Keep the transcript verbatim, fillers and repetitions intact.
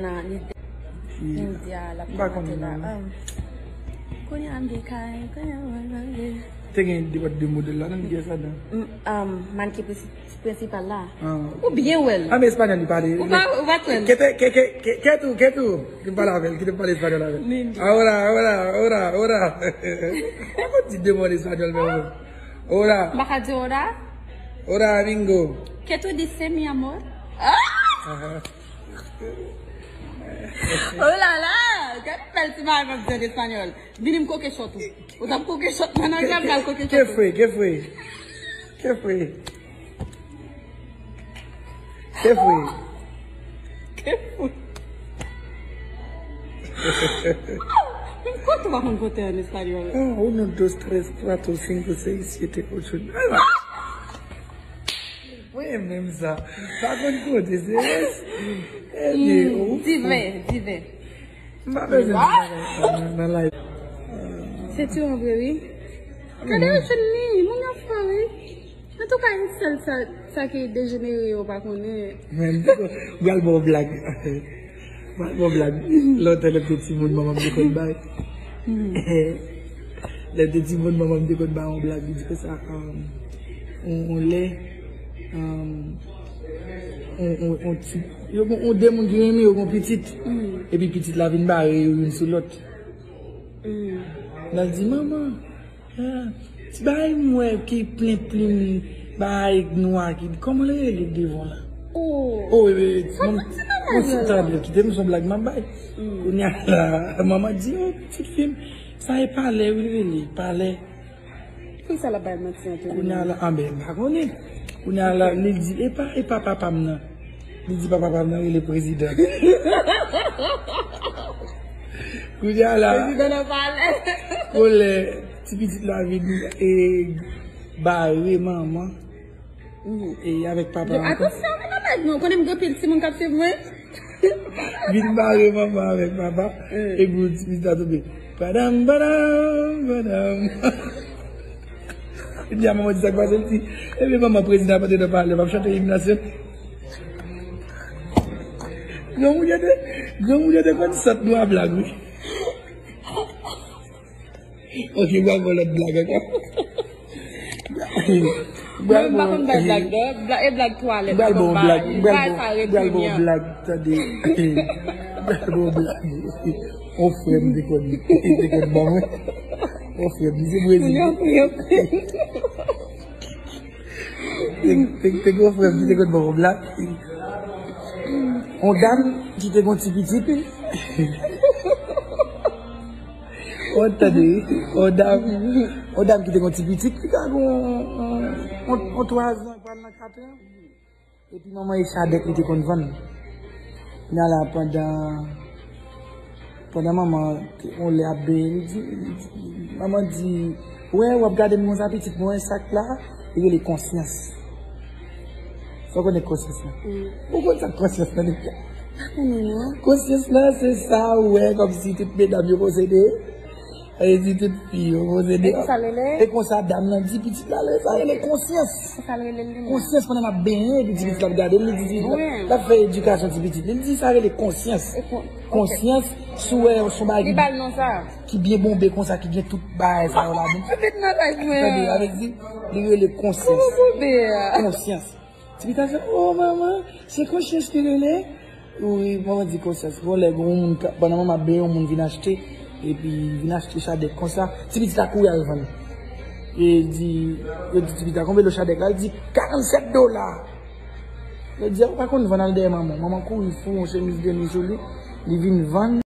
nan lide. India, l ap te monte la. Um, kounye a m gen kay, kounye a m gen. Te gen de, de modèl ladan, kiyès ladan? Mm, um, mannequin prensipal la. Ah. Ou byen wè l. Ah, men espanyòl li pale. Ou pa, ou pa kwè l. Kete, ke, ke, ke, ke tou, ke tou. Ki pale avè l, ki te pale espanyòl avè l. Ahora, ahora, ahora, ahora. Ou pa konn di de mo an espanyòl, men. Ahora. M pa ka di ahora. Ahora, amigo. ¿Qué tú dices, mi amor? Ah! Oh la la! Gad bèl ti bagay m ap di an espanyòl. Vini m koke chòt ou. Ou t ap koke chòt mwen nan, gad bal koke chòt ou. Ke fue, ke fue? Ke fue? Ke fue? Ke fue? Kote w pa konn kote an espanyòl? Ah, uno, dos, tres, cuatro, cinco, seis, siete, ocho, nueve. Mwen menm sa. Pa konn kote, se res. Ebyen, ou fou. Diven, diven. M pa bezwen di bagay sa nan, nan live. Se ti antre, wi. Gade yo jwenn li, moun yo fò, wi. Antouka, se sèl sa, sa ki dejenere yo pa konnen. Men, m pral ba w blag. Bon, bon blag. Lontan lè m te timoun, manman m te konn bay. Lè m te timoun, manman m te konn bay yon blag. Li di konsa, um, on, on lè, um, on, on, on ti, yo gon, on de moun ki renmen, yo gon pitit. Epi pitit la vin bare yo youn sou lòt. Nan di, manman, Ah, ti bagay m wè ki plen plim, bagay nwa ki, kòman l rele devan la? Oh. Oh, e, e, ti bagay la. Kite m, se yon blag m ap bay. Kounye a la, manman di, oh, pitit fi m, sa e palè, wi, l rele, palè. Poukisa l ap bay manti, Antonio? Kounye a la, anben, m pa konnen. Kounye a la, li di, e pa, e pa papa m nan. Li di papa pa m nan rele prezidan. Kounye a la, prezidan nan palè. Kolè, ti pitit la vin, e, bare manman. E avèk papa ankò. Atansyon, men nan bèg non, konnen m gen pil timoun k ap swiv mwen. Vin bare manman avèk papa. Epi ti pitit la tonbe. Padam, padam, padam. Li di a manman di sa k pase, li di, ebyen manman prezidan ap antre nan palè, m ap chante im nasyonal. Granmoun yo te, granmoun yo te konn sant nou a blag, wi. Ok, m pral ba w lòt blag ankò. Mwen, m pa konn bay blag, non. Blag, e blag twalèt, m pa konn bay. M pral ba w blag, tande. M pral ba w blag. On frè m te konn, te konn ban mwen. On frè m, li se Brezil. Te, te, te gen on frè m ki te konn ban on blag. On dam ki te gon ti pitit. Ou tande, on dam, on dam ki te gon ti pitit, li ka gon, on, on, on twa zan, pral nan kat an. Epi manman e chadèk li te konn vann. Kounye a la, pandan, pandan manman te, on lè ap benyen, li di, li di, manman di, wè, w ap gade m konsa, pitit mwen, sa k la, li rele konsyans. Sa w konnen konsyans la? Ou konn sa k konsyans la deja? Pa konnen, non. Konsyans la, se sa ou wè, kòmsi tout medam yo posede. E di tout fi yo, poze de. E konsa l rele? E konsa dam nan di pitit la, sa rele konsyans. Konsa l rele l li menm. Konsyans pandan l ap benyen, epi ti pitit la ap gade l, li di, li ap fè edikasyon ti pitit. Li di sa rele konsyans. Konsyans, si w wè yon bagay ki byen bonbe konsa, ki gen tout bagay sa yo ladan. Tande, avèk di, li rele konsyans. Konsyans. Ti pitit la di, oh, manman, se konsyans ki rele? Wi, manman di konsa, se gon lè, gon moun, pandan manman ap benyen, yon moun vin achte, epi vin achte chadèk konsa, ti pitit la kouri al vann. E di, yo di ti pitit la, konbyen lo chadèk la? Li di, karannsèt dola. Yo di, ou pa konn vann, al dèyè manman. Manman kouri foure yon chemiz de nwi sou li, li vin vann.